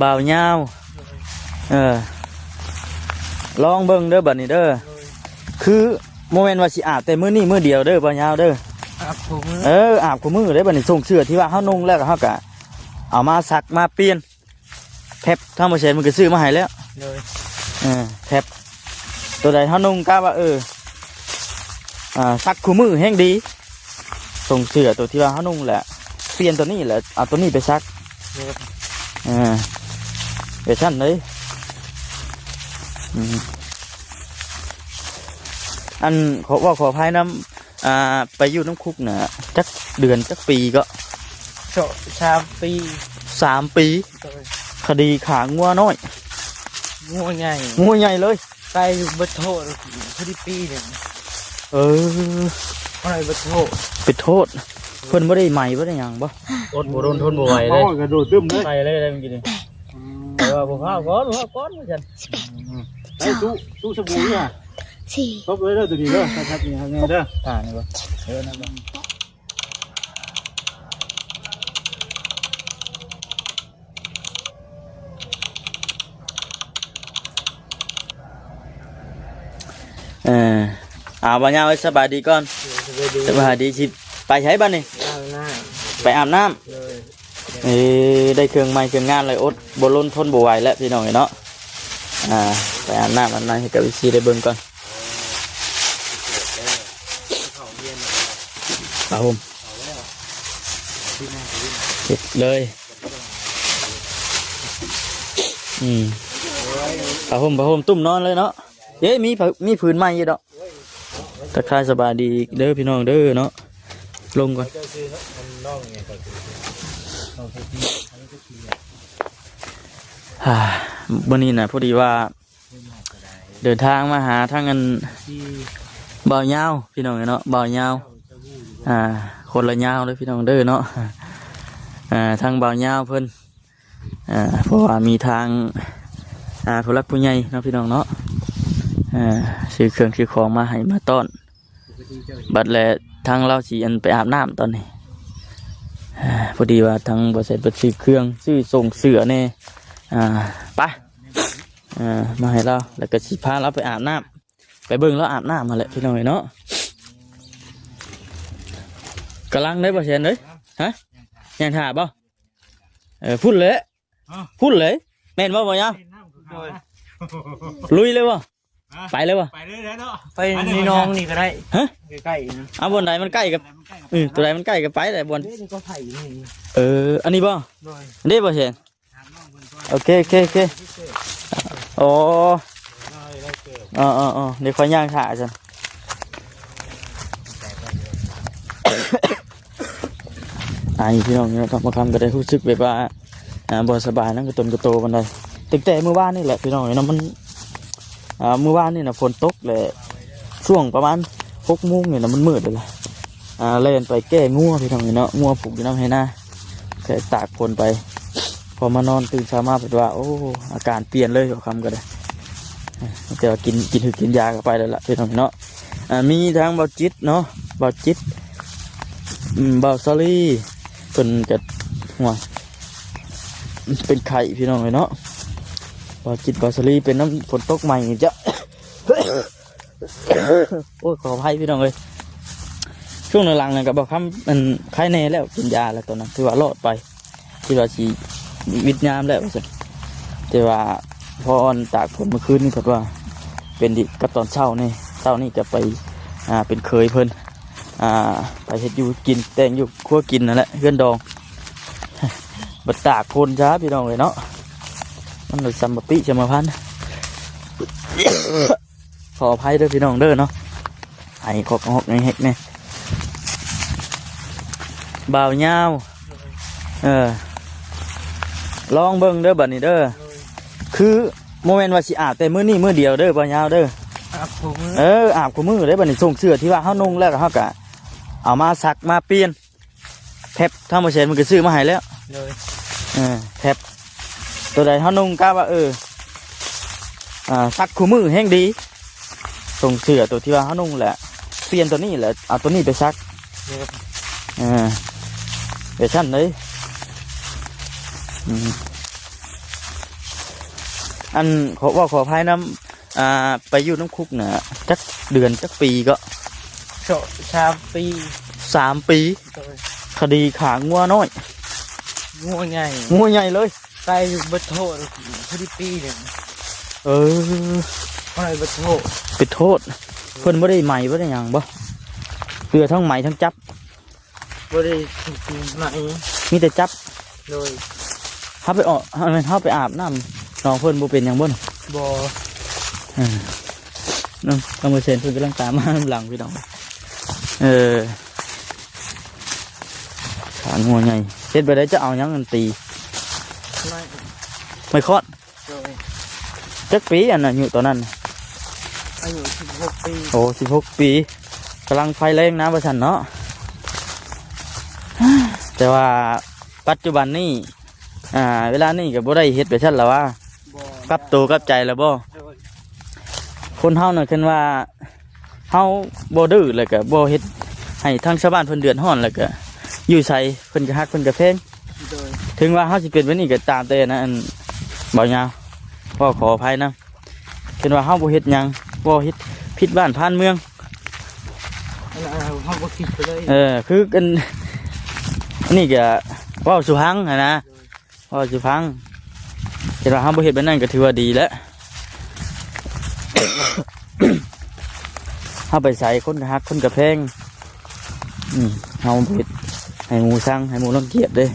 ບ່າວຍາວ ເອີ ລອງເບິ່ງເດີບັດນີ້ເດີ. ຄືບໍ່ແມ່ນວ່າຊິອາບແຕ່ມື້ນີ້ມື້ດຽວເດີບ່າວຍາວເດີ. ອາບຄູ່ມື້ ເອີ ອາບຄູ່ມື້ເດີບັດນີ້. ສົ່ງເສື້ອທີ່ວ່າເຮົານຸ່ງແລ້ວ ເຮົາກະເອົາມາຊັກມາປ່ຽນ. ແທັບທາງບໍ່ແຊນເພິ່ນກໍຊື້ມາໃຫ້ແລ້ວ. ໂດຍ ເອີ ແທັບ ໂຕໃດເຮົານຸ່ງກະວ່າ ເອີ ອາ ຊັກຄູ່ມື້ແຮງດີ. ສົ່ງເສື້ອໂຕທີ່ວ່າເຮົານຸ່ງແຫຼະ ປ່ຽນໂຕນີ້ແຫຼະ ເອົາໂຕນີ້ໄປຊັກ. ໂດຍ ເອີ ແບບຊັ້ນເລີຍ. ອືມ ອັນ ຂໍເວົ້າຂໍອະໄພນຳ ອ່າ ໄປຢູ່ນຳຄຸກນະ ຈັກເດືອນຈັກປີເກາະ? ສາມປີ. ສາມປີ. ໂດຍ ຄະດີຂ້າງົວນ້ອຍ ງົວໃຫຍ່ ງົວໃຫຍ່ເລີຍ. ໄປຢູ່ເບິດໂທດ ພໍດີປີໜຶ່ງ. ເອີ ບໍ່ໄດ້ເບິດໂທດ ເປັນໂທດ. ເພິ່ນບໍ່ໄດ້ໄໝບໍ່ໄດ້ຫຍັງບໍ່? ອົດບໍ່ດົນທົນບໍ່ໄຫວເລີຍ ກະໂດດຕຶ້ມເລີຍ ໄປເລີຍໄດ້ມື້ກີ້ນີ້. ອືມ ແຕ່ວ່າບໍ່ພາວກ່ອນ ບໍ່ພາວກ່ອນວ່າຊັ້ນ. ອືມ ໄປສູ້ ສູ້ສະບູເດີ ຊິຕົບເລີຍເດີ ໂຕນີ້ເດີ ຄັກໆ ນີ້ຄັກແນ່ເດີ. ອ່າ ນີ້ບໍ່ ເອີ ນັ້ນບໍ່. ເອີ ເອົາ ບ່າວຍາວ ສະບາຍດີກ່ອນ. ສະບາຍດີ ສະບາຍດີ. ຊິໄປໃສບັດນີ້? ອາບນ້ຳ ໄປອາບນ້ຳ. ໂດຍ ເອີ ໄດ້ເຄື່ອງໃໝ່ເຄື່ອງງານແລ້ວ ອົດບໍ່ລົນທົນບໍ່ໄຫວແລ້ວ ພີ່ນ້ອງເອີຍເນາະ. ອ່າ ໄປອາບນ້ຳອາບໃນໃຫ້ກັບເອັຟຊີໄດ້ເບິ່ງກ່ອນ. ຜ້າຫົ່ມ ເຮັດເລີຍ. ອືມ ຜ້າຫົ່ມ ຜ້າຫົ່ມ ຕຸ້ມນອນເລີຍເນາະ. ເອີ ມີຜ- ມີຜືນໃໝ່ຢູ່ດອກ. ທັກທາຍສະບາຍດີເດີພີ່ນ້ອງເດີເນາະ. ລົງກ່ອນ. ອ່າ ມື້ນີ້ນະ ພໍດີວ່າເດີນທາງມາຫາທາງອັນ ບ່າວຍາວ ພີ່ນ້ອງເນາະ ບ່າວຍາວ. ອ່າ ຄົນລະຍາວເດີພີ່ນ້ອງເດີເນາະ. ອ່າ ທາງບ່າວຍາວເພິ່ນ ອ່າ ເພາະວ່າມີທາງ ອ່າ ຜູ້ຫຼັກຜູ້ໃຫຍ່ເນາະ ພີ່ນ້ອງເນາະ ອ່າ ຊື້ເຄື່ອງຊື້ຂອງມາໃຫ້ມາຕ້ອນ. ບັດແລະທາງລາວຊິອັນໄປອາບນ້ຳຕອນນີ້. ອ່າ ພໍດີວ່າທາງບໍ່ແຊນເພິ່ນຊື້ເຄື່ອງ ຊື້ສົ່ງເສື້ອແນ່ ອ່າ ໄປ ອ່າ ມາໃຫ້ລາວ ແລ້ວກໍຊິພາລາວໄປອາບນ້ຳ ໄປເບິ່ງລາວອາບນ້ຳຫັ້ນແຫຼະ ພີ່ນ້ອງເອີຍເນາະ. ກຳລັງໄດ້ບໍ່ແຊນເອີຍ? ຮະ? ຍ່າງຖ້າບໍ່? ເອີ ພຸ້ນແຫຼະ ພຸ້ນເລີຍ ແມ່ນບໍ່ ບ່າວຍາວ? ໂດຍ ລຸຍເລີຍບໍ່? ຮະ? ໄປເລີຍບໍ່? ໄປເລີຍເນາະ ໄປໃນໜອງນີ້ກໍໄດ້. ຮະ? ໃກ້ໆນະ. ເອົາ ບ່ອນໃດມັນໃກ້ກັບ ເອີ ໂຕໃດມັນໃກ້ກໍໄປແຫຼະ ບ່ອນ ເດ້ ນີ້ກໍໄຜ່ນີ້. ເອີ ອັນນີ້ບໍ່? ໂດຍ ເດ້ບໍ່ແຊນ? ໂອເຄ ໂອເຄ ໂອເຄ. ອໍ ອໍ ອໍ ດຽວຂ້ອຍຍ່າງຖ້າຊັ້ນ. ໄອ ພີ່ນ້ອງເນາະ ທາງບ່າວຄຳກໍໄດ້ຮູ້ສຶກແບບວ່າ ອ່າ ບໍ່ສະບາຍນຳກະຕົນກະໂຕປານໃດ ຕັ້ງແຕ່ມື້ວານນີ້ແຫຼະ ພີ່ນ້ອງເນາະ. ມັນ ອ່າ ມື້ວານນີ້ນະຝົນຕົກແຫຼະ ຊ່ວງປະມານຫົກໂມງນີ້ນະ ມັນມືດແລ້ວລະ. ອ່າ ແລ່ນໄປແກ້ງົວ ພີ່ນ້ອງເນາະ ງົວຜູກຢູ່ນຳໄຮ່ນາ ແຕ່ຕາກຝົນໄປ ພໍມານອນຕື່ນເຊົ້າມາເພິ່ນວ່າ ໂອ້ ອາການປ່ຽນເລີຍ ບ່າວຄຳກໍໄດ້. ແຕ່ວ່າກິນ ກິນຫືກກິນຢາກໍໄປແລ້ວລະ ພີ່ນ້ອງເນາະ. ອ່າ ມີທັງບ່າວຈິດເນາະ ບ່າວຈິດ ອືມ ບ່າວສາລີ ເພິ່ນກໍ ໂອ້ຍ ເປັນໄຂ້ ພີ່ນ້ອງເອີຍເນາະ. ບ່າວຈິດ ບ່າວສາລີ ເປັນນຳຝົນຕົກໃໝ່ນີ້ຈ້ະ. ໂອ້ຍ ຂໍອະໄພ ພີ່ນ້ອງເອີຍ. ຊ່ວງຫຼັງໆນັ້ນກໍບ່າວຄຳ ອັນ ໄຄແນ່ແລ້ວ ກິນຢາແລ້ວ ຕອນນັ້ນຖືວ່າລອດໄປ ຄິດວ່າຊິຫວິດຍາມແລ້ວວ່າຊັ້ນ ແຕ່ວ່າພໍອັນຕາກຝົນມື້ຄືນນີ້ ເພິ່ນວ່າເປັນອີກກັບຕອນເຊົ້ານີ້. ເຊົ້ານີ້ກໍໄປ ອ່າ ເປັນເຂີຍເພິ່ນ ອ່າ ໄປເຮັດຢູ່ກິນ ແຕ່ງຢູ່ຄົວກິນນັ້ນແຫຼະ ເຮືອນດອງ. ບັດຕາກຝົນຊະ ພີ່ນ້ອງເອີຍເນາະ ມັນລະສຳມະປິສຳມະພັນ. ຂໍອະໄພເດີພີ່ນ້ອງເດີເນາະ ໄອຄອກຮອກແຮກແນ່. ບ່າວຍາວ ເອີ ລອງເບິ່ງເດີບັດນີ້ເດີ. ຄືບໍ່ແມ່ນວ່າຊິອາບແຕ່ມື້ນີ້ມື້ດຽວເດີບ່າວຍາວເດີ. ອາບຄູ່ມື້ ເອີ ອາບຄູ່ມື້ເດີບັດນີ້. ສົ່ງເສື້ອທີ່ວ່າເຮົານຸ່ງແລ້ວ ເຮົາກະເອົາມາຊັກມາປ່ຽນ. ແທັບທາງບໍ່ແຊນເພິ່ນກໍຊື້ມາໃຫ້ແລ້ວ. ໂດຍ ເອີ ແທັບ ໂຕໃດເຮົານຸ່ງກະວ່າ ເອີ ອ່າ ຊັກຄູ່ມື້ແຮງດີ. ສົ່ງເສື້ອໂຕທີ່ວ່າເຮົານຸ່ງແຫຼະ ປ່ຽນໂຕນີ້ແຫຼະ ເອົາໂຕນີ້ໄປຊັກ. ໂດຍ ເອີ ແບບຊັ້ນເລີຍ. ອືມ ອັນ ຂໍເວົ້າຂໍອະໄພນຳ ອ່າ ໄປຢູ່ນຳຄຸກນະ ຈັກເດືອນຈັກປີເກາະ? ສາມປີ. ສາມປີ? ໂດຍ. ຄະດີຂ້າງົວນ້ອຍ ງົວໃຫຍ່ ງົວໃຫຍ່ເລີຍ. ໄປຢູ່ເບິດໂທດ ພໍດີປີໜຶ່ງ. ເອີ ໄປເບິດໂທດ ເປັນໂທດ. ເພິ່ນບໍ່ໄດ້ໄໝບໍ່ໄດ້ຫຍັງບໍ່? ເຫຼືອທັງໄໝທັງຈັບ. ບໍ່ໄດ້ໄໝ ມີແຕ່ຈັບ. ໂດຍ. ເຮົາໄປອອກ ເຮົາ ເຮົາໄປອາບນ້ຳໜອງເພິ່ນບໍ່ເປັນຫຍັງບໍ່? ບໍ່. ເອີ ນ້ອງ ນ້ອງເປີເຊັນເພິ່ນກຳລັງຕາມມານຳຫຼັງພີ່ນ້ອງ. ເອີ ຂາງົວໃຫຍ່ ເຮັດແບບໃດ? ຈະເອົາຫຍັງອັນຕີ? ໄມ້ ໄມ້ຄ້ອນ. ໂດຍ. ຈັກປີອັນອາຍຸຕອນນັ້ນ? ອາຍຸສິບຫົກປີ. ໂອ້ ສິບຫົກປີ ກຳລັງໄຟແຮງນະວ່າຊັ້ນເນາະ. ແຕ່ວ່າປັດຈຸບັນນີ້ ອ່າ ເວລານີ້ກໍບໍ່ໄດ້ເຮັດແບບຊັ້ນລະຫວາ? ບໍ່. ປັບໂຕກັບໃຈລະບໍ່? ໂດຍ. ຄົນເຮົານະ ຄັນວ່າ ເຮົາບໍ່ດື້ ແລ້ວກະບໍ່ເຮັດໃຫ້ທາງຊາວບ້ານເພິ່ນເດືອດຮ້ອນ ແລ້ວກະຢູ່ໃສເພິ່ນກະຮັກ ເພິ່ນກະແພງ. ໂດຍ. ເຖິງວ່າເຮົາຊິເປັນແບບນີ້ກະຕາມ ແຕ່ອັນນັ້ນ ອັນ ເບົາຍາວ ຂໍຂໍອະໄພນຳ ເຫັນວ່າເຮົາບໍ່ເຮັດຫຍັງ ບໍ່ເຮັດຜິດບ້ານຜ່ານເມືອງ. ອັນນັ້ນເຮົາບໍ່ຄິດໄປເລີຍ. ເອີ ຄືອັນ ອັນນີ້ກະເວົ້າສູ່ຟັງຫັ້ນນະ. ໂດຍ. ເວົ້າສູ່ຟັງ ເຫັນວ່າເຮົາບໍ່ເຮັດແບບນັ້ນກໍຖືວ່າດີແລ້ວ. ເຮົາໄປໃສຄົນກໍຮັກ ຄົນກໍແພງ. ອືມ ເຮົາບໍ່ເຮັດໃຫ້ໝູ່ຊັງ ໃຫ້ໝູ່ລັງກຽດເດ້.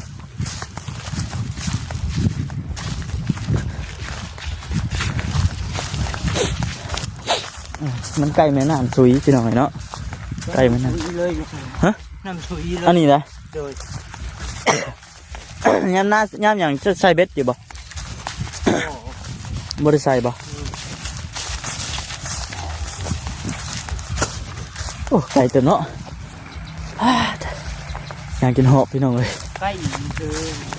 ມັນໃກ້ແມ່ນ້ຳສຸຍພີ່ນ້ອງເອີຍເນາະ ໃກ້ແມ່ນ້ຳ. ສຸຍເລີຍ. ຮະ? ນ້ຳສຸຍເລີຍ. ອັນນີ້ນະ? ໂດຍ. ຍາມນາ ຍາມຫຍັງ ຈະໃສ່ເບັດຢູ່ບໍ່? ບໍ່ໄດ້ໃສ່ບໍ່? ອືມ. ໂອ້ ໄກເຕີບເນາະ. ອ່າ ຍ່າງຈົນຫອບພີ່ນ້ອງເອີຍ. ໃກ້ຢູ່ເດີ.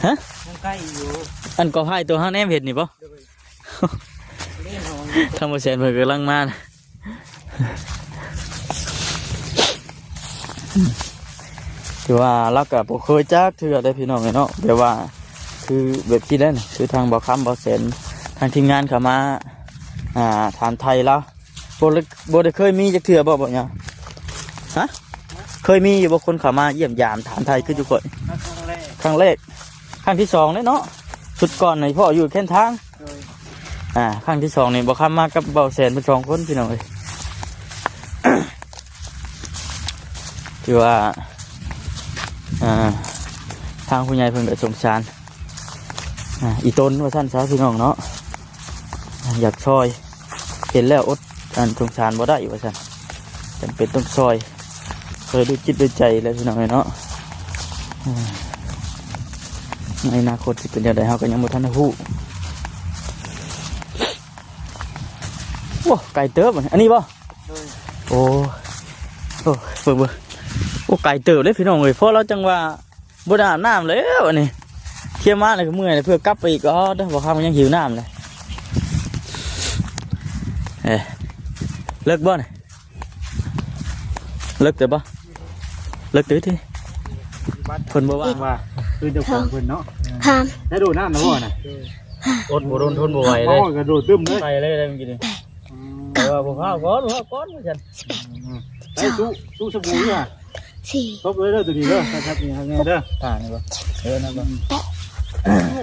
ຮະ? ຍັງໃກ້ຢູ່. ອັນກໍພາຍໂຕເຮົາແນມເຫັນນີ້ບໍ່? ໂດຍ. ທາງບໍ່ແສນເພິ່ນກຳລັງມານະ. ຖືວ່າລາວກໍບໍ່ເຄີຍຈັກເທື່ອເດ້ພີ່ນ້ອງເອີຍເນາະ ແບບວ່າຄືແບບຊີ້ແຫຼະ ຄືທາງບ່າວຄຳ ບ່າວແສນ ທາງທີມງານເຂົ້າມາ ອ່າ ຖາມໄຖ່ລາວ ບໍ່ ບໍ່ໄດ້ເຄີຍມີຈັກເທື່ອບໍ່ ບໍ່ຫຍັງ? ຮະ? ເຄີຍມີຢູ່ບໍ່ຄົນເຂົ້າມາຢ້ຽມຢາມຖາມໄຖ່ຄືຢູ່ຂ້ອຍ? ຄັ້ງແລກ ຄັ້ງແລກ ຄັ້ງທີສອງເດ້ເນາະ ຊຸດກ່ອນນີ້ພໍ້ຢູ່ແຄມທາງ. ໂດຍ. ອ່າ ຄັ້ງທີສອງນີ້ ບ່າວຄຳມາກັບບ່າວແສນເພິ່ນສອງຄົນພີ່ນ້ອງເອີຍ. ຖືວ່າ ອ່າ ທາງຜູ້ໃຫຍ່ເພິ່ນກໍສົງສານ ອ່າ ອີ່ຕົນວ່າຊັ້ນຊະພີ່ນ້ອງເນາະ ຢາກຊ່ອຍ ເຫັນແລ້ວອົດ ອັນ ສົງສານບໍ່ໄດ້ວ່າຊັ້ນ ຈຳເປັນຕ້ອງຊ່ອຍ ຊ່ອຍດ້ວຍຈິດດ້ວຍໃຈແຫຼະພີ່ນ້ອງເອີຍເນາະ. ໃນອະນາຄົດຊິເປັນແນວໃດ ເຮົາກໍຍັງບໍ່ທັນໄດ້ຮູ້. ໂອ້ ໄກເຕີບ ອັນນີ້ບໍ່? ໂດຍ. ໂອ້ ໂອ້ ເບິ່ງ ເບິ່ງ ໂອ້ ໄກເຕີບເດ້ພີ່ນ້ອງເອີຍ ເພາະລາວຈັ່ງວ່າ ບໍ່ໄດ້ອາບນ້ຳແລ້ວອັນນີ້ ເຂົ້າມາແລ້ວກໍເມື່ອຍ ເພື່ອກັບໄປອີກ. ອໍ ເດີ ບໍ່ຄຳຍັງຫິວນ້ຳເລີຍ. ເອີ ເລິກບໍ່ນີ້? ເລິກເຕີບບໍ່? ເລິກເຕີບຕິ. ເພິ່ນບໍ່ວ່າງວ່າ ຄືເຈົ້າຂອງເພິ່ນເນາະ. ຫ້າມ ໄດ້ໂດດນ້ຳແລ້ວບໍ່ນະ? ອົດບໍ່ດົນ ທົນບໍ່ໄຫວເລີຍ ມາຮອດກໍໂດດຕຶ້ມເລີຍ ໄປເລີຍເມື່ອກີ້ນີ້. ອືມ ແຕ່ວ່າບໍ່ພາວກ່ອນ ບໍ່ພາວກ່ອນວ່າຊັ້ນ. ອືມ ໄດ້ ສອງ ສູ້ ສູ້ສະບູຢູ່ຫະ? ສີ່ ຕົບເລີຍເດີ ໂຕນີ້ເດີ ຄັບນີ້ ຄັບນີ້ເດີ ຕານີ້ບໍ່? ເອີ ນັ້ນບໍ່? ແປດ ໂອ້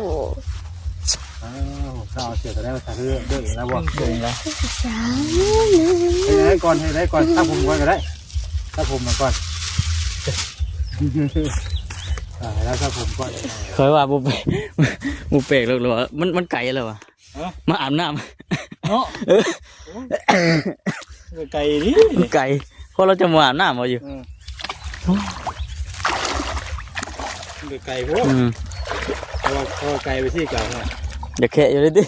ອ້າວ ເອົາເສື້ອຕົວໃດມາໃສ່ເດີ ເດີແລ້ວບໍ່? ເດີແລ້ວ ສາມ ເຮັດໄດ້ກ່ອນ ເຮັດໄດ້ກ່ອນ ຕັດຜົມກ່ອນກໍໄດ້ ຕັດຜົມມາກ່ອນ ອ່າ ໃຫ້ລາວຕັດຜົມກ່ອນ. ຂ້ອຍວ່າບໍ່ແປກ ບໍ່ແປກດອກ ຫຼືວ່າມັນ ມັນໄກແລ້ວວ່າ ຮະ? ມາອາບນ້ຳເນາະ. ເອີ ໂອ້ຍ ໄກດີ ໄກ ເພາະລາວຈະມາອາບນ້ຳບໍ່ຢູ່. ເອີ ມັນກໍໄກໂພດ. ອືມ ເພາະວ່າ ເພາະວ່າໄກໄປຊິ ໄກເນາະ ຢາກແຄະຢູ່ເລີຍຕິ.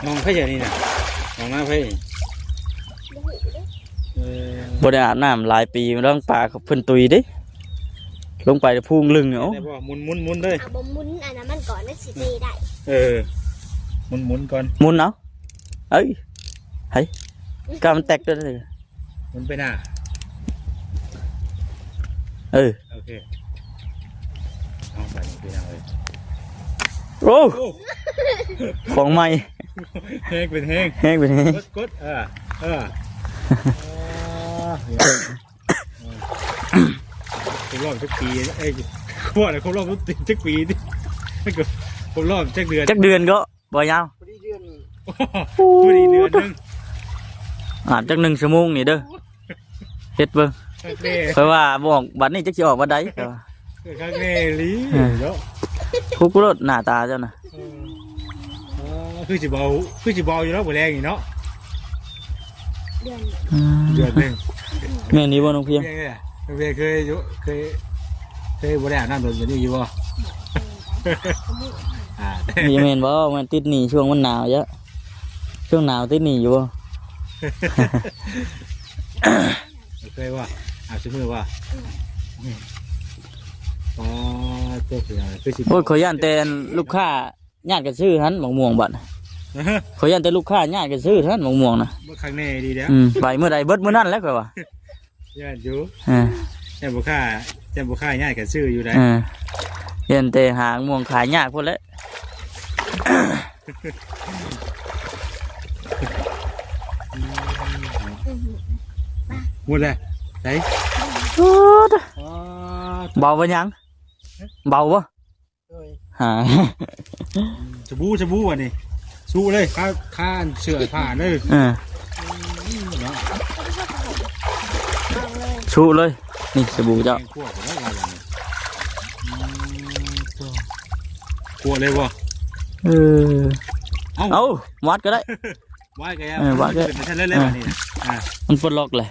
ໜອງໃຜແຖວນີ້ນະ? ໜອງນາໃຜນີ້? ເອີ ບໍ່ໄດ້ອາບນ້ຳຫຼາຍປີ ລອງປາເພິ່ນຕຸຍເດ້. ລົງໄປແລ້ວພຸງລຶ້ງເນາະ. ໄດ້ບໍ່? ໝຸນ ໝຸນ ໝຸນເລີຍ. ອ່ະ ບໍ່ໝຸນອັນນັ້ນມັນກ່ອນ ມັນຊິເຕະໄດ້. ເອີ ໝຸນ ໝຸນກ່ອນ ໝຸນເອົາ. ເອີຍ ໃຫ້ ກ້າມັນແຕກເລີຍ. ໝຸນໄປໜ້າ. ເອີ ໂອເຄ ເອົາໄປນີ້ພີ່ນ້ອງເອີຍ. ໂອ້ ໂອ້ ຂອງໃໝ່ ແຮງເປັນແຮງ ແຮງເປັນແຮງ ກົດ ກົດ ເອີ ເອີ ອໍ ຄົບຮອບຈັກປີ ເອີຍ ຄອບ ຄົບຮອບຈັກປີຕິ ຄົບຮອບຈັກເດືອນ ຈັກເດືອນກໍບໍ່ຍາວ ພໍດີເດືອນ ພໍດີເດືອນໜຶ່ງ ອາບຈັກໜຶ່ງຊົ່ວໂມງນີ້ເດີ ເຮັດເບິ່ງ ຄັກແນ່ ຂ້ອຍວ່າບໍ່ອອກບັດນີ້ ຈັກຊິອອກບັດໃດ ເອີ ຄັກແນ່ອີ່ຫຼີ ເອີ ເນາະ ຄຸບໂລດໜ້າຕາເຈົ້ານະ ເອີ ອໍ ຄືຊິເບົາ ຄືຊິເບົາຢູ່ແລ້ວມື້ແລງນີ້ເນາະ ເດືອນ ອືມ ເດືອນໜຶ່ງ ແມ່ນນີ້ບໍ່ນ້ອງພຽງ? ນ້ອງພຽງເຄີຍຢູ່ ເຄີຍ ເຄີຍບໍ່ໄດ້ອາບນ້ຳດົນປານນີ້ຢູ່ບໍ່? ອ່າ ນີ້ແມ່ນບໍ່? ແມ່ນຕິດໜີ້ ຊ່ວງມັນໜາວເຍາະ ຊ່ວງໜາວຕິດໜີ້ຢູ່ບໍ່? ເຄີຍບໍ່? ອາບຊຸມື້ບໍ່? ອືມ ອໍ ໂຕ ຄືຊິ ໂອ້ຍ ຂ້ອຍຢ້ານແຕ່ລູກຄ້າຍາດກັນຊື້ຫັ້ນ ໝາກມ່ວງບັດ ຂ້ອຍຢ້ານແຕ່ລູກຄ້າຍາດກັນຊື້ຫັ້ນ ໝາກມ່ວງນະ ບໍ່ຄັກແນ່ດີເດ້ ອືມ ໄປມື້ໃດເບິດມື້ນັ້ນແຫຼະ ຂ້ອຍວ່າ ຢ້ານຢູ່ ເອີ ຢ້ານບໍ່ຄ້າ ຢ້ານບໍ່ຄ້າຍາດກັນຊື້ຢູ່ໃດ ເອີ ຢ້ານແຕ່ຫາໝາກມ່ວງຂາຍຍາກພຸ້ນແຫຼະ ໝົດແລ້ວ ໃສ ໂອ້ ອໍ ເບົາບໍ່ຍັງ ເບົາບໍ່? ໂດຍ ຫາ ສະບູ ສະບູ ອັນນີ້ ຊຸເລີຍ ຄາ ຄາອັນເສື້ອຜ້າເລີຍ ເອີ ເນາະ ຊຸເລີຍ ນີ້ສະບູເຈົ້າ ແກງຂົ້ວກໍໄດ້ວ່າຢ່າງນີ້ ອືມ ໂຕ ຂົ້ວເລີຍບໍ່? ເອີ ເອົາ ເອົາ ວັດກໍໄດ້ ວັດກໍໄດ້ ເອີ ວັດກໍໄດ້ ເປັນຊັ້ນເລີຍ ເອີ ບັດນີ້ ອ່າ ມັນປົດລັອກແຫຼະ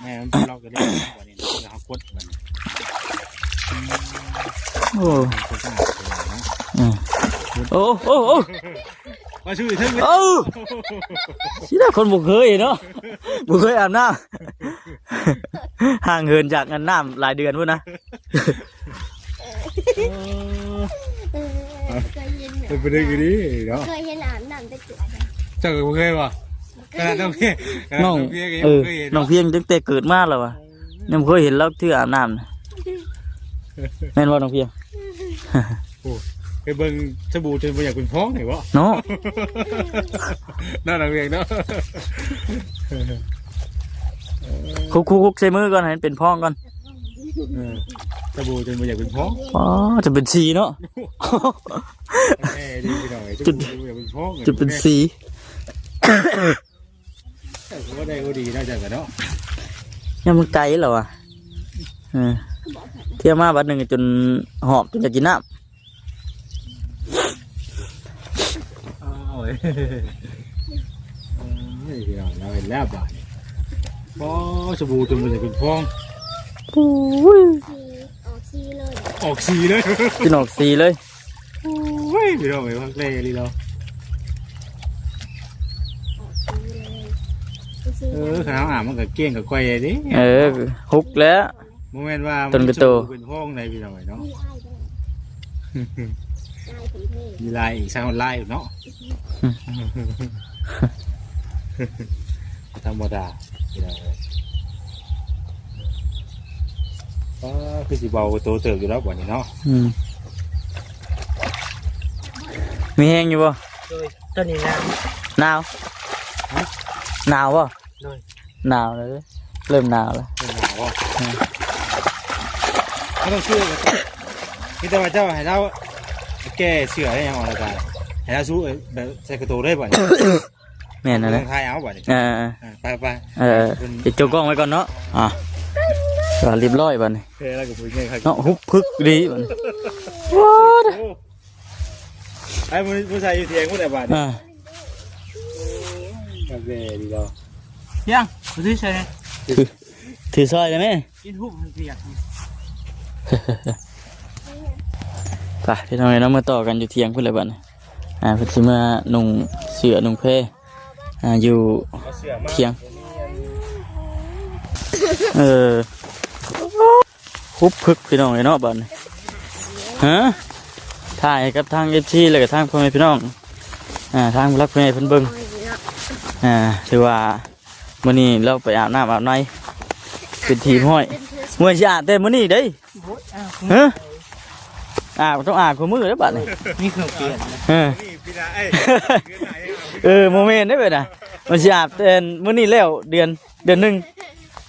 ແມ່ນ ມັນລັອກຢູ່ແລ້ວ ບັດນີ້ເຮົາກົດບັດນີ້ ໂອ້ ກົດສະອາດເນາະ ອືມ ໂອ້ ໂອ້ ໂອ້ ວ່າຊື່ເຖິງເລີຍ ເອີ ຊິໄດ້ ຄົນບໍ່ເຄີຍເນາະ ບໍ່ເຄີຍອາບນ້ຳ ຫ່າງເຫີນຈາກອັນນ້ຳຫຼາຍເດືອນພຸ້ນນະ ເອີ ເອີ ເຄີຍເຫັນ ເປັນໄປໄດ້ຢູ່ດີເນາະ ເຄີຍເຫັນອາບນ້ຳແຕ່ເທື່ອ ເຈົ້າກໍບໍ່ເຄີຍບໍ່? ຂະໜາດນ້ອງພຽງ ຂະໜາດນ້ອງພຽງກໍຍັງ ເອີ ບໍ່ເຄີຍເຫັນ ນ້ອງພຽງຕັ້ງແຕ່ເກີດມາແລ້ວວ່າ ຍັງບໍ່ເຄີຍເຫັນລາວຖືອາບນ້ຳ ແມ່ນບໍ່ນ້ອງພຽງ? ໂອ້ ໄປເບິ່ງສະບູຈົນບໍ່ຢາກເປັນຟອງນີ້ບໍ່? ເນາະ ເນາະ ນ້ອງພຽງເນາະ ຄຸກໆໆໃສ່ມືກ່ອນ ໃຫ້ມັນເປັນຟອງກ່ອນ ເອີ ສະບູຈົນບໍ່ຢາກເປັນຟອງ ອໍ ຈະເປັນສີເນາະ ແນ່ດີພີ່ນ້ອງ ຈະ ສະບູຈົນບໍ່ຢາກເປັນຟອງ ຈະເປັນສີ ເອີ ກໍບໍ່ໄດ້ບໍ່ດີເນາະ ຈັ່ງກັນເນາະ ຍັງມັນໄກແລ້ວວ່າ ເອີ ທ່ຽວມາບັດໜຶ່ງຈົນຫອບ ຈົນຢາກກິນນ້ຳ ເອົາເອີຍ ເອີຍ ພີ່ນ້ອງ ເຮົາເຫັນແລ້ວບາດນີ້ ໂອ້ ສະບູຈົນມັນຈະເປັນຟອງ ໂອ້ຍ ອອກສີເລີຍ ອອກສີເລີຍ ກິນອອກສີເລີຍ ໂອ້ຍ ພີ່ນ້ອງເອີຍ ຄັກແນ່ອີ່ຫຼີເນາະ ເອີ ຄັນເຮົາອາບມັນກໍກ້ຽງກໍກ່ອຍເດ້ ເອີ ຮຸກແລ້ວ ບໍ່ແມ່ນວ່າມັນຈະເປັນຟອງໃດພີ່ນ້ອງເອີຍເນາະ ມີລາຍອີກ ສ້າງລາຍເນາະ ບໍ່ທຳມະດາ ພີ່ນ້ອງເອີຍ ອໍ ຄືຊິເບົາໂຕເຕີບຢູ່ແລ້ວບັດນີ້ເນາະ ອືມ ມີແຮງຢູ່ບໍ່? ໂດຍ ຕອນນີ້ໜາວ ໜາວ ຮະ? ໜາວບໍ່? ໂດຍ ໜາວແລ້ວເດ້ ເລີ່ມໜາວແລ້ວ ເລີ່ມໜາວບໍ່? ອືມ ເຮົາຕ້ອງຊື້ ມີແຕ່ວ່າເຈົ້າໃຫ້ລາວແກ້ເສື້ອໃຫ້ຫຍັງອອກແລ້ວກໍໃຫ້ລາວສູ້ແບບໃສ່ກະໂຕເລີຍບັດນີ້ ແມ່ນແລ້ວ ຕ້ອງຖ່າຍເອົາບັດນີ້ ເອີໆ ໄປໆ ເອີ ປິດໂຈກ້ອງໄວ້ກ່ອນເນາະ ອ່າ ກໍຮຽບຮ້ອຍບັດນີ້ ເອີ ແລ້ວກໍຜູ້ໃຫຍ່ຄັກເນາະ ຮຸບພຶກດີບັດນີ້ ວ້າວ ໄອ້ຜູ້ ຜູ້ຊາຍຢູ່ຖຽງພຸ້ນແຫຼະບາດນີ້ ອ່າ ກາເຟດີບໍ່ ຍັງ ບໍ່ຖືໃສ່ ຖື ຖືຊ່ອຍໄດ້ແມ ກິນຫຸ້ມໃຫ້ພຽກ ໄປພີ່ນ້ອງເອີຍເນາະ ມາຕໍ່ກັນຢູ່ຖຽງພຸ້ນແຫຼະບັດນີ້ ອ່າ ເພິ່ນຊິມານຸ່ງເສື້ອນຸ່ງແພ ອ່າ ຢູ່ຖຽງ ເອີ ຮຸບພຶກພີ່ນ້ອງເອີຍເນາະບັດນີ້ ຮະ ຖ່າຍໃຫ້ກັບທາງເອັຟຊີ ແລ້ວກໍທາງພໍ່ແມ່ພີ່ນ້ອງ ອ່າ ທາງຜູ້ຫຼັກຜູ້ໃຫຍ່ເພິ່ນເບິ່ງ ອ່າ ຖືວ່າ ມື້ນີ້ລາວໄປອາບນ້ຳອາບໃນ ເປັນທີ່ຮຽບຮ້ອຍ ເປັນທີ່ ເມື່ອຊິອາບແຕ່ມື້ນີ້ເດ້ ໂອ້ຍ ອ້າວ ຮະ ອາບ ຕ້ອງອາບຄູ່ມື້ເດ້ບາດນີ້. ມີເຄື່ອງປ່ຽນ. ເອີ ນີ້ພີ່ນາ ເອີຍ ເດືອນໜ້າຍັງອາບ. ເອີ ບໍ່ແມ່ນເດ້ເວີຍນະ ມັນຊິອາບແຕ່ມື້ນີ້ແລ້ວ ເດືອນ ເດືອນໜຶ່ງ.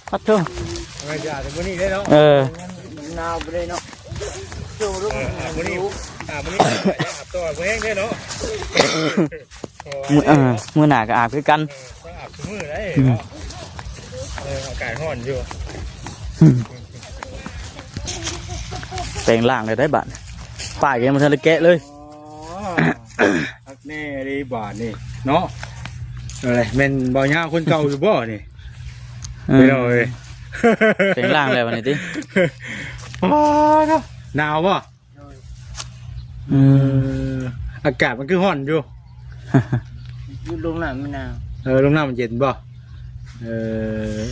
ປັດໂທ ແມ່ນຊິອາບແຕ່ມື້ນີ້ເດ້ເນາະ. ເອີ ໜາວໄປເລີຍເນາະ. ເອີ ອາບມື້ນີ້ ອາບມື້ນີ້ ອາບຕໍ່ມື້ແຮງເດ້ເນາະ. ມື້ ເອີ ມື້ໜ້າກໍອາບຄືກັນ. ເອີ ຕ້ອງອາບຊຸມື້ໄດ໋ເນາະ. ເອີ ອາກາດຮ້ອນຢູ່. ອືມ ແປງລ້າງໄດ້ໄດ໋ບາດ ປ້າຍກໍຍັງບໍ່ທັນໄດ້ແກະເລີຍ. ອໍ ຄັກແນ່ເລີຍບາດນີ້ເນາະ. ເອີ ແມ່ນບ່າວຍາວຄົນເກົ່າຢູ່ບໍ່ນີ້? ເອີ ພີ່ນ້ອງເອີຍ ແປງລ້າງແລ້ວບາດນີ້ຕິ. ອໍ ເນາະ ໜາວບໍ່? ໂດຍ. ອືມ ເອີ ອາກາດມັນຄືຮ້ອນຢູ່. ຢູ່ລົງນ້ຳມັນໜາວ. ເອີ ລົງນ້ຳມັນເຢັນບໍ່? ເອີ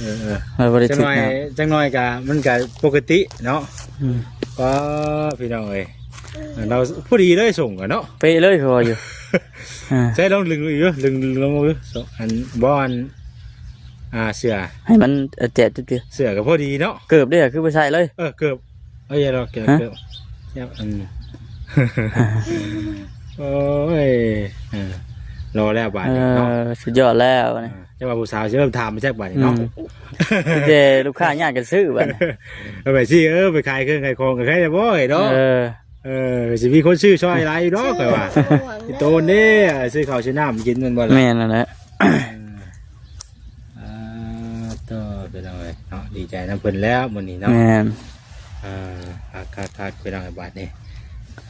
ເອີ ເອີ ເອີ ບໍ່ໄດ້ ຈັກໜ້ອຍ ຈັກໜ້ອຍກະ ມັນກະປົກກະຕິເນາະ. ອືມ ກໍ ພີ່ນ້ອງເອີຍ ລາວພໍດີເລີຍ ສົ່ງກັນເນາະ ເປະເລີຍ ຄືວ່າຢູ່. ອ່າ ໃຊ້ລອງດຶງດູອີກເດີ້ ດຶງ ດຶງລົງເດີ້ ອັນ ບໍ່ ອັນ ອ່າ ເສື້ອ ໃຫ້ມັນ ເອີ ແຈບຈຸດ ເສື້ອກໍພໍດີເນາະ. ເກີບເດ້ ຄືບໍ່ໃສ່ເລີຍ? ເອີ ເກີບ ເອີ ຢ່າດອກ ເກີບ ຮະ? ເກີບ ແຊບ ອັນ ໂອ້ຍ ເອີ ລໍແລ້ວບາດນີ້ເນາະ. ເອີ ສຸດຍອດແລ້ວ ອ່າ ຈັກວ່າຜູ້ສາວຊິເລີ່ມຖາມມາຈັກບາດນີ້ເນາະ. ອືມ ມີແຕ່ລູກຄ້າຍາດກັນຊື້ບາດນີ້. ເອົາໄປຊິ ເອີ ໄປຂາຍເຄື່ອງຂາຍຂອງກໍໃຄແລ້ວບໍ່ເນາະ. ເອີ ເອີ ຊິມີຄົນຊື້ຊ່ອຍຫຼາຍຢູ່ດອກ ຂ້ອຍວ່າ. ໂຕນເດ້ ຊື້ເຂົ້າຊື້ນ້ຳກິນແມ່ນບໍ່ລະ? ແມ່ນນັ້ນແຫຼະ. ອ່າ ໂຕ ພີ່ນ້ອງເອີຍເນາະ ດີໃຈນຳເພິ່ນແລ້ວມື້ນີ້ເນາະ. ແມ່ນ. ອ່າ ຄັກໆໆ ພີ່ນ້ອງເອີຍ ບາດນີ້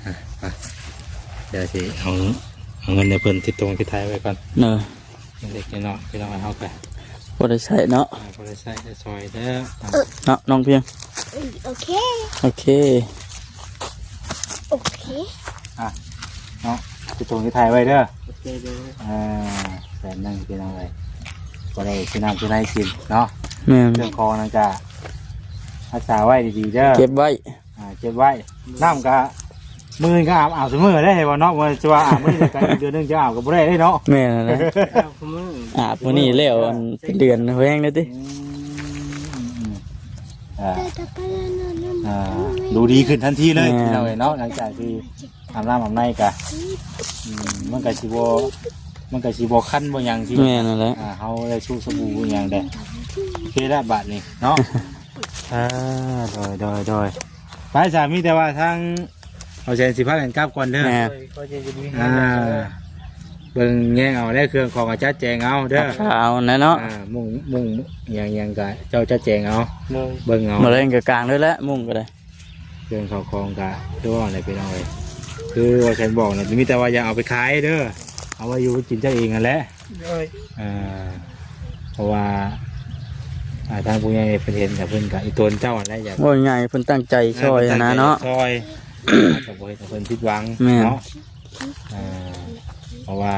ອ່າ ດຽວຊິເອົາ ເອົາເງິນໃຫ້ເພິ່ນຕິດຕົງຕິດໄທໄວ້ກ່ອນ. ເອີ ເລັກໆ ນ້ອຍໆ ພີ່ນ້ອງເອີຍ ເຮົາກໍພໍໄດ້ໃຊ້ເນາະ. ອ່າ ພໍໄດ້ໃຊ້ໄດ້ສອຍເດີ ເນາະ ນ້ອງພຽງ. ໂອເຄ ໂອເຄ ໂອເຄ ອ່ະ ເນາະ ຕິດຕົງຕິດໄທໄວ້ເດີ. ໂອເຄເດີ. ອ່າ ແສນໜຶ່ງ ພີ່ນ້ອງເອີຍ ບໍ່ໄດ້ຊື້ນ້ຳຊື້ໃນກິນເນາະ. ແມ່ນ. ເຄື່ອງຂອງນັ້ນກະຮັກສາໄວ້ດີໆເດີ ເກັບໄວ້. ອ່າ ເກັບໄວ້. ນ້ຳກະ ມື້ອື່ນກໍອາບ ອາບຊຸມື້ໄດ້ບໍ່ເນາະ ວ່າຊິວ່າອາບມື້ນີ້ ແລ້ວກະອີກເດືອນໜຶ່ງຈະອາບກໍບໍ່ໄດ້ເດ້ເນາະ. ແມ່ນແລ້ວ ອາບມື້ນີ້ແລ້ວ ອັນເປັນເດືອນແຮງເດ້ຕິ. ອືມ ອ່າ ອ່າ ດູດີຂຶ້ນທັນທີເລີຍ ແມ່ນ ພີ່ນ້ອງເອີຍເນາະ. ຫຼັງຈາກທີ່ອາບນ້ຳອາບໃນກະ ອືມ ມັນກະຊິບໍ່ ມັນກະຊິບໍ່ຄັນບໍ່ຫຍັງຊິ. ແມ່ນແລ້ວ ອ່າ ເຮົາໄດ້ຊຸສະບູຫຍັງໄດ້ ໂອເຄແລ້ວບາດນີ້ເນາະ. ອ່າ ໂດຍ ໂດຍ ໂດຍ. ໄປສາ ມີແຕ່ວ່າທາງເຮົາແສນຊິພາກັນກັບກ່ອນເດີ. ແມ່ນ. ໂດຍ ຂໍໃຈດີມີແຮງ ອ່າ ເດີ ເບິ່ງແຍງເອົາແລ້ວ ເຄື່ອງຂອງກໍຈັດແຈງເອົາເດີ. ເອົາແນ່ເນາະ. ອ່າ ມຸ້ງ ມຸ້ງຫຍັງ ຫຍັງກໍເຈົ້າຈັດແຈງເອົາ. ໂດຍ. ເບິ່ງເອົາ ມື້ແລງກໍກາງເລີຍແຫຼະ ມຸ້ງກໍໄດ້. ເຄື່ອງເຂົ້າຂອງກໍຄືວ່າແຫຼະ ພີ່ນ້ອງເອີຍ ຄືວ່າແສນບອກນະ ມີແຕ່ວ່າຢ່າເອົາໄປຂາຍເດີ ເອົາໄວ້ຢູ່ກິນເຈົ້າເອງຫັ້ນແຫຼະ. ໂດຍ. ເອີ ເພາະວ່າ ອ່າ ທາງຜູ້ໃຫຍ່ເພິ່ນເຫັນກໍ ເພິ່ນກໍອີ່ຕົນເຈົ້າຫັ້ນແຫຼະ ຢາກ ເວົ້າງ່າຍໆ ເພິ່ນຕັ້ງໃຈຊ່ອຍຫັ້ນນະເນາະ. ເອີ ເພິ່ນຕັ້ງໃຈຊ່ອຍ ກໍບໍ່ເຮັດໃຫ້ເພິ່ນຜິດຫວັງ. ແມ່ນ. ເນາະ. ເອີ ເພາະວ່າ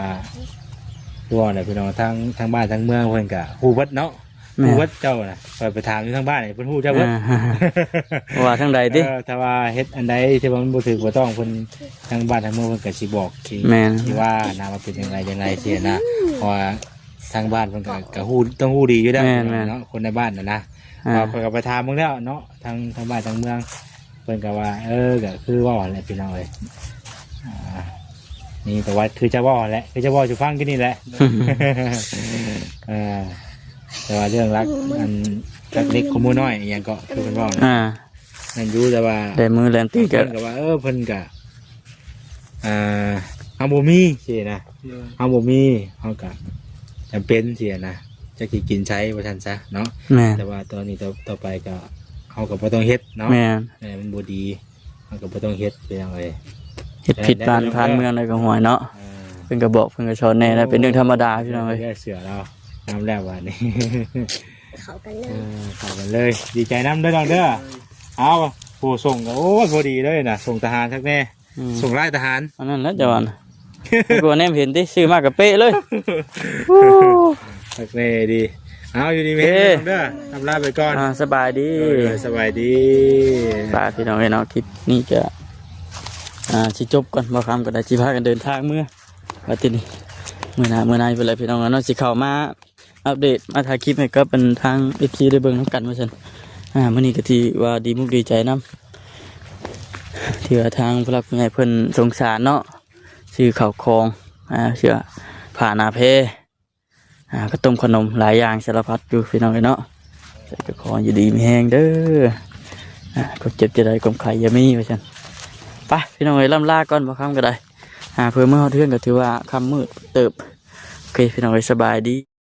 ຄືວ່າແຫຼະ ພີ່ນ້ອງ ທາງ ທາງບ້ານທາງເມືອງເພິ່ນກໍຮູ້ເບິດເນາະ. ແມ່ນ. ຮູ້ເບິດເຈົ້ານະ ຂ້ອຍໄປຖາມຢູ່ທາງບ້ານນີ້ ເພິ່ນຮູ້ເຈົ້າເບິດ. ອ່າ ວ່າທາງໃດຕິ? ເອີ ຖ້າວ່າເຮັດອັນໃດທີ່ວ່າມັນບໍ່ຖືກບໍ່ຕ້ອງ ເພິ່ນ ທາງບ້ານທາງເມືອງເພິ່ນກໍຊິບອກ ຊິ ແມ່ນ ຊິວ່ານະ ວ່າເປັນຈັ່ງໃດຈັ່ງໃດຊີ້ນະ. ເພາະວ່າທາງບ້ານເພິ່ນກໍ ກໍຮູ້ ຕ້ອງຮູ້ດີຢູ່ແລ້ວ. ແມ່ນໆ ເນາະ ຄົນໃນບ້ານນະນະ. ອ່າ ວ່າຂ້ອຍກໍໄປຖາມເບິ່ງແລ້ວເນາະ ທາງ ທາງບ້ານທາງເມືອງ ເພິ່ນກໍວ່າ ເອີ ກໍຄືເວົ້າຫັ້ນແຫຼະ ພີ່ນ້ອງເອີຍ. ອ່າ ນີ້ປະຫວັດຄືຈະເວົ້າຫັ້ນແຫຼະ ຄືຈະເວົ້າສູ່ຟັງກິນນີ້ແຫຼະ. ເອີ ແຕ່ວ່າເລື່ອງລັກ ອັນ ລັກເລັກຂະໂມຍນ້ອຍອີ່ຫຍັງເກາະ ຄືເພິ່ນເວົ້ານະ. ອ່າ ແມ່ນຢູ່ ແຕ່ວ່າ ແລນມືແລນຕີນກໍ ເພິ່ນກໍວ່າ ເອີ ເພິ່ນກໍ ອ່າ ເຮົາບໍ່ມີຊີ້ນະ. ໂດຍ. ເຮົາບໍ່ມີ ເຮົາກໍຈຳເປັນຊີ້ນະ ຈັກຊິກິນໃສວ່າຊັ້ນຊະເນາະ. ແມ່ນ. ແຕ່ວ່າຕອນນີ້ຕໍ່ ຕໍ່ໄປກໍ ເຮົາກໍບໍ່ຕ້ອງເຮັດເນາະ. ແມ່ນ. ເອີ ມັນບໍ່ດີ ເຮົາກໍບໍ່ຕ້ອງເຮັດ ພີ່ນ້ອງເອີຍ. ເຮັດຜິດບ້ານຜ່ານເມືອງແລ້ວກໍຫວຍເນາະ. ເອີ ເພິ່ນກໍບອກ ເພິ່ນກໍສອນແດ່ ແລ້ວເປັນເລື່ອງທຳມະດາ ພີ່ນ້ອງເອີຍ. ເອີ ເຊື່ອແລ້ວ ນຳແລ້ວບາດນີ້ ເຂົ້າກັນເລີຍ. ເອີ ເຂົ້າກັນເລີຍ ດີໃຈນຳເດີນ້ອງເດີ. ເອົາ ຜູ້ສົ່ງກໍ ໂອ້ຍ ພໍດີເລີຍນະ ສົ່ງທະຫານຄັກແນ່. ອືມ ສົ່ງລາຍທະຫານ ອັນນັ້ນແຫຼະເຈົ້າວ່ານະ. ກໍແນມເຫັນຕິ ຊື້ມາກໍເປະເລີຍ. ໂອ້ ຄັກແນ່ດີ. ເອົາ ຢູ່ດີມີແຮງເດີ ອຳລາໄປກ່ອນ. ອ່າ ສະບາຍດີ. ໂດຍ ໂດຍ ສະບາຍດີ. ໄປພີ່ນ້ອງເອີຍເນາະ ຄລິບນີ້ກໍ ອ່າ ຊິຈົບກ່ອນ ບ່າວຄຳກໍໄດ້ຊິພາກັນເດີນທາງເມືອ ບາດທີນີ້ ມື້ໜ້າ ມື້ໃນພຸ້ນແຫຼະ ພີ່ນ້ອງເນາະ ຊິເຂົ້າມາ ອັບເດດ ມາຖ່າຍຄລິບໃຫ້ກັບ ອັນ ທາງເອັຟຊີໄດ້ເບິ່ງນຳກັນວ່າຊັ້ນ. ອ່າ ມື້ນີ້ກໍຖືວ່າດີມຸກດີໃຈນຳ ທີ່ວ່າທາງຜູ້ຫຼັກຜູ້ໃຫຍ່ເພິ່ນສົງສານເນາະ ຊື້ເຂົ້າຂອງ ອ່າ ເສື້ອຜ້າໜ້າແພ ອ່າ ກະຕົ້ມຂະໜົມ ຫຼາຍຢ່າງສາລະພັດຢູ່ພີ່ນ້ອງເອີຍເນາະ. ໃສ່ກະຂໍຢູ່ດີມີແຮງເດີ ອ່າ ຄວາມເຈັບຈະໄດ້ ຄວາມໄຂ້ຢ່າມີ ວ່າຊັ້ນ. ໄປພີ່ນ້ອງເອີຍ ລ່ຳລາກ່ອນ ບ່າວຄຳກໍໄດ້ ອ່າ ເພື່ອເມືອຮອດເຮືອນກໍຖືວ່າຄ່ຳມືດເຕີບ. ໂອເຄ ພີ່ນ້ອງເອີຍ ສະບາຍດີ.